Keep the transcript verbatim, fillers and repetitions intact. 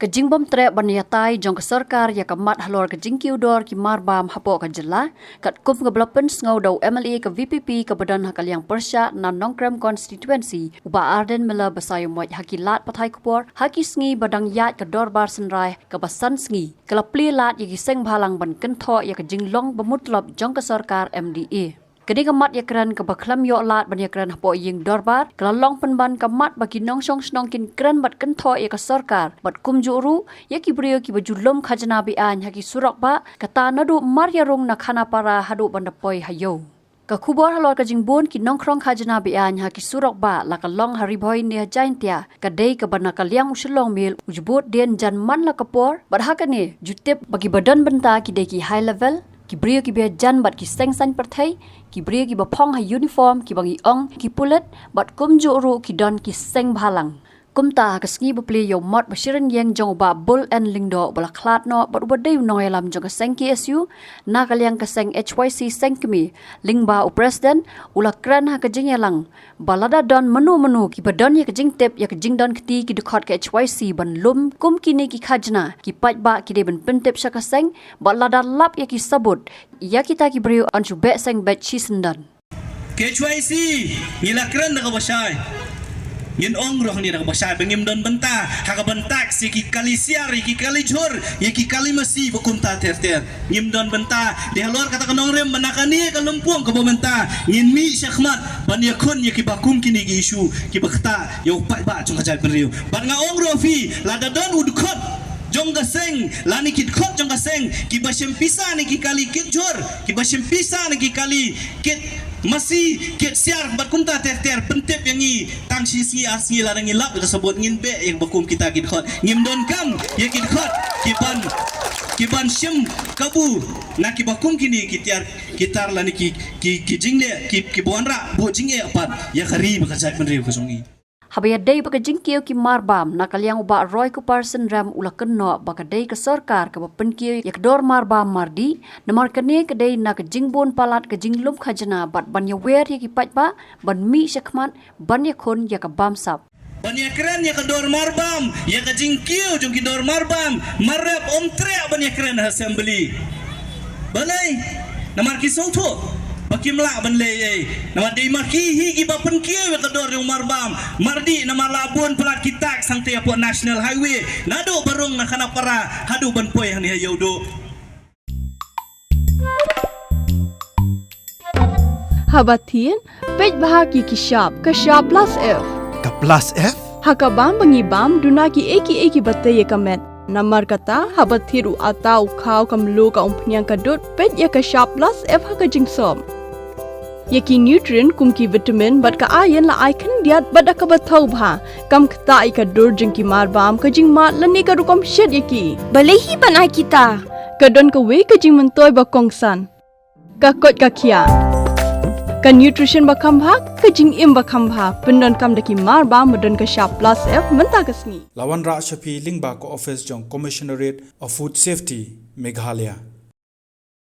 Ka jingbym treh ban ïatai jong ka sorkar ïa ka mat halor ka jingkiew dor ki marbam hapoh ka jylla, katkum kaba la pynsngew da u M L A ka V P P kaba don ha ka liang pyrshah na Nongkrem constituency, u Bah Ardent Miller Basaiawmoit, ha ki lad pathai khubor ha ki sngi ba dang ïaid ka dorbar synrai kaba san sngi, ka la plie lad ïa ki seng bhalang ban kynthoh ïa ka jinglong ba mutlop jong ka sorkar M D A. Kane ka mat ïakren kaba khlem ïoh lad ban ïakren hapoh ïing dorbar, ka la long pynban ka mat ba ki nongshong shnong kin kren bad kynthoh ïa ka sorkar, bad kumjuh ruh ïa ki briew kiba ju lum khajna be-aiñ ha ki surok bah, kata naduh Mariarung na Khanapara haduh ban da poi ha Ïew. Ka khubor halor ka jingbun ki nongkhrong khajna be-aiñ ha ki surok bah la ka long ha Ri Bhoi ne ha Jaintia, ka dei kaba na ka liang u Shillong Mail u ju bud dien jan man la ka por, bad ha kane ju tip ba kiba don bynta ki dei ki high level, ki briew kiba ïajan bad ki seng saiñ pyrthei, ki briew kiba phong ha uniform kiba ngi ong ki pulit, bad kumjuh ruh ki don ki seng bhalang. Kumta ha ka sngi ba plie ïa u mot ba shi rynïeng jong u Bah Bull N Lyngdoh ba la khlad noh bad uba dei u nongïalam jong ka seng K S U na ka liang ka seng H Y C seng kmie, lyngba u president, u la kren ha ka jingïalang ba lada don mano mano kiba don ïa ka jingtip ïa ka jingdon kti ki dkhot ka H Y C ban lum kum kine ki khajna, ki paidbah ki dei ban pyntip sha ka seng, bad lada lap ïa ki sabut, ïa kita ki briew yn shu beh seng beit shisyndon. Ka H Y C, ngi la kren da kaba shai. Ngin ong ruh ngi da kaba shai ba ngim don bynta ha ka ban tax ïa ki kali siar, ïa ki kali jhur, ïa ki kali masi ba kumta ter ter. Ngim don bynta. Dei halor kata ka nongrim ba na kane ka lympung kaba mynta ngin mih shakhmat ban ïakhun ïa kiba kum kine ki issue kiba ktah ïa u paidbah jong ka jaitbynriew. Bad nga ong ruh phi, lada don u dkhot jong ka seng lane ki dkhot jong ka seng kiba shim pisa na ki kali kit jhur, kiba shim pisa na ki kali kit masi, kit siar bad kumta ter ter, pyntip ïa ngi tang shi sngi ar sngi, lada ngi lap ïa ka sabut ngin beh ïa kiba kum kita ki dkhot. Ngim donkam ïa ki dkhot kiban, kiban shim kabu na kiba kum kine ki tiar ki tar lane ki, ki, ki jingleh ki, kiba wanrah buh jingeh pat ïa ka ri bad ka jaitbynriew ka jong ngi. Haba ïadei bad ka jingkiew ki marbam, na ka liang u Bah Roy Kupar Synrem u la kynnoh ba ka dei ka sorkar kaba pynkiew ïa ka dor marbam mardih, namar kane ka dei na ka jingbun palat ka jinglum khajna bad ban ïawer ïa ki paidbah ban mih shakhmat ban ïakhun ïa ka bamsap. Ban ïakren ïa ka dor marbam, ïa ka jingkiew jong ki dor marbam, mar rep ym treh ban ïakren ha assembly. Balei? Namar ki sngewthuh ba kim lah ban leh ei. Namar dei ma ki hi kiba pynkiew ïa ka dor jong marbam mardih, namar la bun palat ki tax hangtei hapoh National Highway, naduh ba rung na Khanapara haduh ban poi hangne ha Ïewduh. Haba thied, peit bha ki ki shap, ka shap plus F. Ka plus F? Ha ka bam ba ngi bam, duna kiei kiei kiba tei ïa ka met. Namar kata, haba thied u atta, u khaw, ka mluh, ka umphniang, ka dud, peit ïa ka shap plus F ha ka jingsop. Ïa ki nutrient kum ki vitamin bad ka iron la ai khyndiat bad da kaba thaw bha. Kam ktah ïa ka dur jong ki marbam, ka jingmad lane ka rukom shet ïa ki. Balei hi ban ai kita? Ka don kawei ka jingmyntoi ba kongsan. Ka koit ka khiah. Ka nutrition ba kham bha, ka jingim ba kham bha. Pyndonkam da ki marbam ba don ka shap plus F mynta ka sngi. La wanrah sha phi lyngba ka office jong Commissionerate of Food Safety, Meghalaya.